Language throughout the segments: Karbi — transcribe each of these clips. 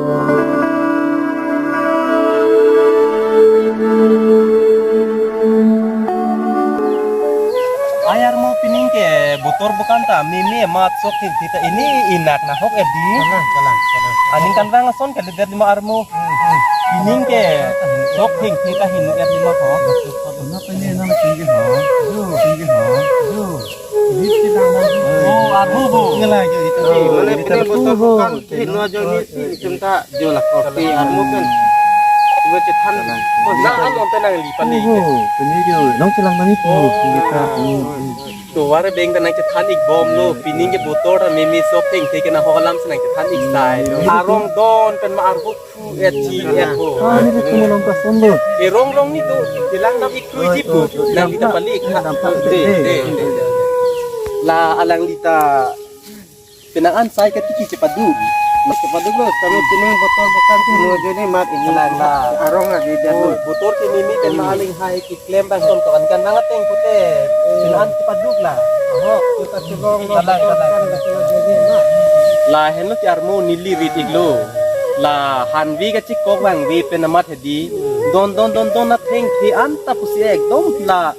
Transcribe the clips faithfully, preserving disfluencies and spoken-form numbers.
Ai armo, pining ke botor bokan ta mimi amat sok thengthe ta ini inak nahok edi. Kalang, kalang, kalang. Aningkanvang ason kalidet lima armo. Hmm, hmm. Pining ke sok thengthe ta hinu et lima ho. Nang pini nang tinggi ho. Tinggi ho. Oh, armo bo. Ngelai ke kita. Mane pini botor bokan hinu ajo ni si itum ta jo la kopi armo kan. Ibu chethan. Na an nonte nangli pali. Oh, pini jo nong chelang nangji po. Oh. Kita. Hmm, hmm. Tovar abeng ta nangchethan ik bomlo, pining ke botor ta mimi sok thengthe ke nahok alam si nangchethan ik sai lo. Arong don pen ma arvo phu et chi et ho. Ah, neli tu malom ta son lo. Erong rong ni tu, chelang nang ik krui ji pu, nangli ta pali ik ha. Dampak. De, de, de. La alangli ta penang an sai katiki chepaduk. Chepaduk lo, kami pining botor bokan hinu ajo ni mat ini. Kalang la. Arong lagi dia. Oh, lo. Botor ke mimi pen ma aling hai keklem bang son to aningkanvang ateng pute. Penang an chepaduk la. Oho. Kita chulong lo. Kalang, botor kalang. Kan betul ajo ni mat. La henlo ti armo neli rit ik lo. La hanve kachekok vangve pen amat hedi. Don don don don athengthe an ta pusi ekdom la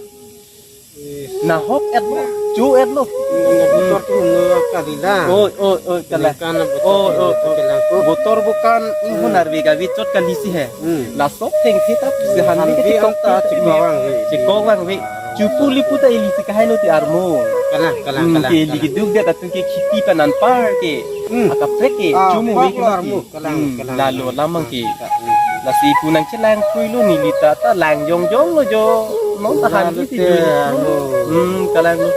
nahok et lo, chu et lo. Botor tu no kalila. Oi, oi, oi, kalang. Ningkan botor. Oi, oi, oi. Kalang ko. Botor bokan inghon arve kave chot kali si he. Hmm. La sok thengthe ta si hanve kachekok ta chekok vangve. Chekok vangve. Chupu lipu ta ili si kahai lo ti armo. Kalang, kalang, kalang, ke kalang. Ligi duk dia ta tu ke khiti pen anpar ke. Hmm. Akaprek ke. Ah, chumu park ve lo armo. Kalang, hmm, kalang. Lalo lamang ke. Hmm. Lasi pu nangchelang krui lo neli ta ta lang jongjong lo jo. Non ta han lalo si te jo. Armo. Hmm, kalang lo.